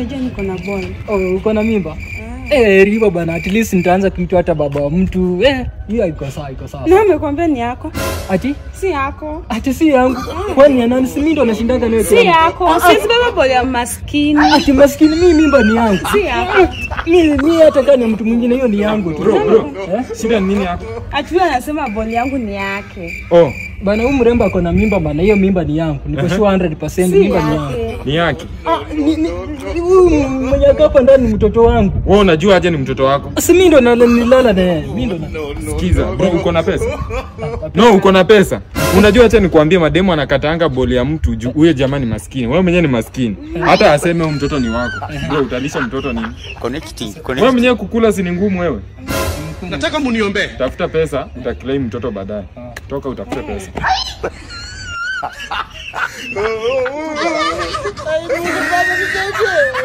Nimejua niko na ball. Oh, uko na mimba? Eh, riba bana, at least nitaanza kuitwa hata baba wa mtu. Eh, hiyo iko sawa, iko sawa. Na amekwambia ni yako? Ati? Si yako. Ati si yangu. Kwani ya nani? Si mimi ndo nashindaga nayo. Si yako. Siwezi beba ball ya maskini. Ati maskini, mimi mimba ni yangu. Si yako. Mimi hata kama ni mtu mwingine hiyo ni yangu tu. Bro. Shida ni nini yako? Ati huyu anasema ball yangu ni yake. Oh, Bana, huyu mrembo ako na mimba bana, hiyo mimba ni yangu. Niko sure 100% mimba ni yangu. Ni yake. Ah, ni huyu mwenye hapa ndani ni mtoto wangu. Wewe unajua aje ni mtoto wako? Si mimi ndo nilala na yeye. Mimi ndo. Sikiza, bro, uko na pesa? No, uko na pesa. Unajua acha nikwambie, mademu anakataanga boli ya mtu juu huyo jamaa ni maskini. Wewe mwenyewe ni maskini. Hata aseme huyu mtoto ni wako. Bro, utalisha mtoto nini? Connecting. Wewe mwenyewe kukula si ni ngumu wewe. Nataka muniombee. Tafuta pesa, utaclaim mtoto baadaye. Toka utafute pesa. Ay, Mungu Baba nisaidie.